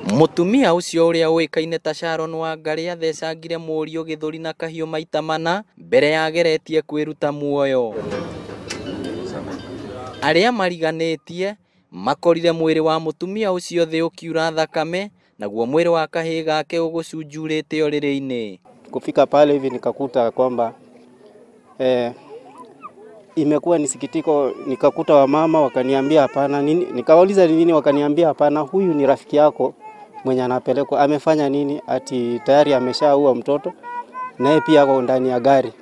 Mũtumia ũcio ũrĩa ũĩkaine ta Sharon Wangarĩ athecangire mũriũ gĩthũri na kahiũ maita mana mbere ya ageretie kwĩruta muoyo. Arĩa mariganĩtie makorire mwĩrĩ wa mũtumia ũcio thĩ ũkiura thakame naguo mwĩrĩ wa kahĩĩ gake ũgũcunjurĩte ũrĩrĩ-inĩ. Kufika pale hivi nikakuta kwamba imekuwa ni sikitiko. Nikakuta wamama wakaniambia hapana nini, nikawauliza ni nini, wakaniambia hapana, huyu ni rafiki yako mwenye anapelekwa, amefanya nini? Ati tayari ameshaua mtoto naye pia ako ndani ya gari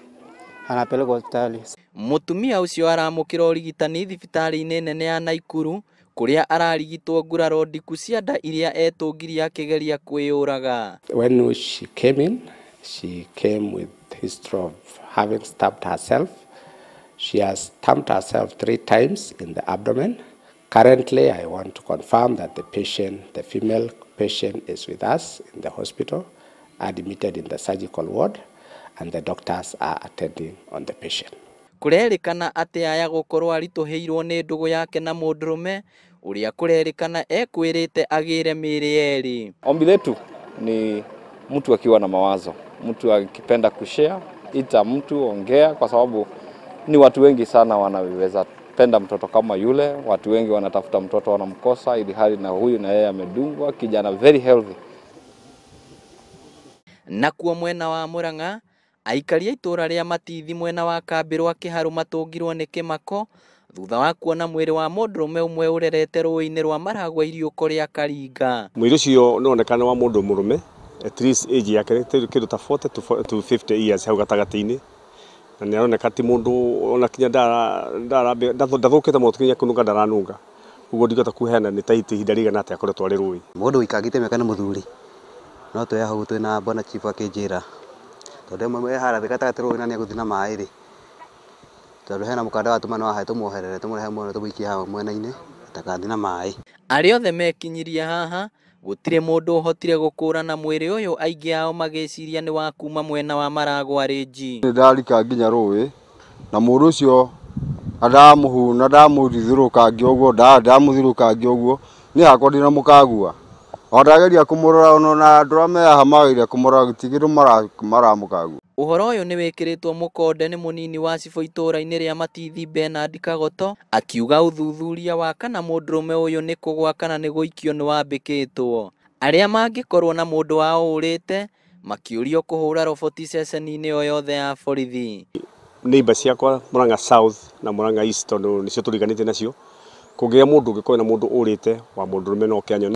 anapelekwa hospitali. Mũtumia ũcio aramũkĩra ũrigitani thibitarĩ-inĩ nene ya Naikuru kũrĩa ararigitwo nguraro ndiku cia nda iria etũngirie akĩgeria kwĩyũraga. When she came in, she came with history of having stabbed herself. She has stabbed herself 3 times in the abdomen. Currently, I want to confirm that the patient, the female patient, is with us in the hospital, admitted in the surgical ward, and the doctors are attending on the patient. Kũrerĩkana atĩ aya gũkorwo aritũhĩirwo nĩ ndũgũ yake na mũndũrũme ũrĩa kũrerĩkana ekwĩrĩte agĩre mĩĩrĩ yerĩ. Ombi letu ni mtu akiwa na mawazo, mtu akipenda kushare, ita mtu, ongea, kwa sababu ni watu wengi sana wanaweza penda mtoto kama yule. Watu wengi wanatafuta mtoto wanamkosa, ili hali na huyu na yeye amedungwa, kijana very healthy. Nakuo mwena wa Murang'a, aikari a itũra rĩa Matithi mwena wa kambĩ rwa Kĩharũ matũngirwo nĩ kĩmako thutha wa kuona mwĩrĩ wa mũndũrũme ũmwe ũrerete rũĩ-inĩ rwa Maragwa iriũko rĩa Karinga. Mwĩrĩ ũcio nĩwonekana wa mũndũ mũrũme, at least age yake kĩndũ ta 40 to 50 years hau gatagatĩ-inĩ, na nĩaroneka ti mũndũ ona kinya ndathũkĩte mũno kinya kũnunga ndaranunga, ũguo ndingĩhota kũheana nĩ ta ihinda rĩigana atĩa akoretwo arĩ rũĩ. Mũndũ ũikangĩte mĩaka nĩ mũthuri, no twĩ hau twĩna bwana chief akĩnjĩra tondũ ĩmwe haha thĩ gatagatĩ rũĩ na nĩegũthiĩ na maĩ rĩ, tondũ hena mũkanda wa tũma no hahe tũmwoherere tũmũrehe mwena tũmũikie haha mwena-inĩ ndagathiĩ na maĩ. Arĩa othe mekinyirie haha gũtirĩ mũndũ ũhotire gũkũrana mwĩrĩ ũyũ, aingĩ ao magĩciria nĩ wa kuma mwena wa Maragwa Range. Nĩndarika nginya rũĩ na mũndũ ũcio ndamũhuna ndamũthithũrũkangia ũguo ndamũthithũrũkangia ũguo niĩ hakwa ndĩna mũkagua o ndageria kũmũrora ona andũ arĩa me haha mageria kũmũrora gũtirĩ kĩndũ maramũkagua. Ũhoro ũyũ nĩ wĩkĩrĩtwo mũkonde nĩ mũnini wa cibũ itũra-inĩ rĩa Matithi Bernard Kagoto akiuga ũthuthuria wa kana mũndũrũme ũyũ nĩ kũgwa kana nĩ gũikio nĩ wambĩkĩtwo. Arĩa mangĩkorwo na mũndũ wao ũrĩte makĩũrio kũhũra roboti ceceni-inĩ o yothe ya borithi. Neighbor ciakwa Murang'a South na Murang'a East tondũ nĩcio tũriganĩtie nacio, kũngĩgĩa mũndũ ũngĩkorwo na mũndũ ũrĩte wa mũndũrũme no oke anyone.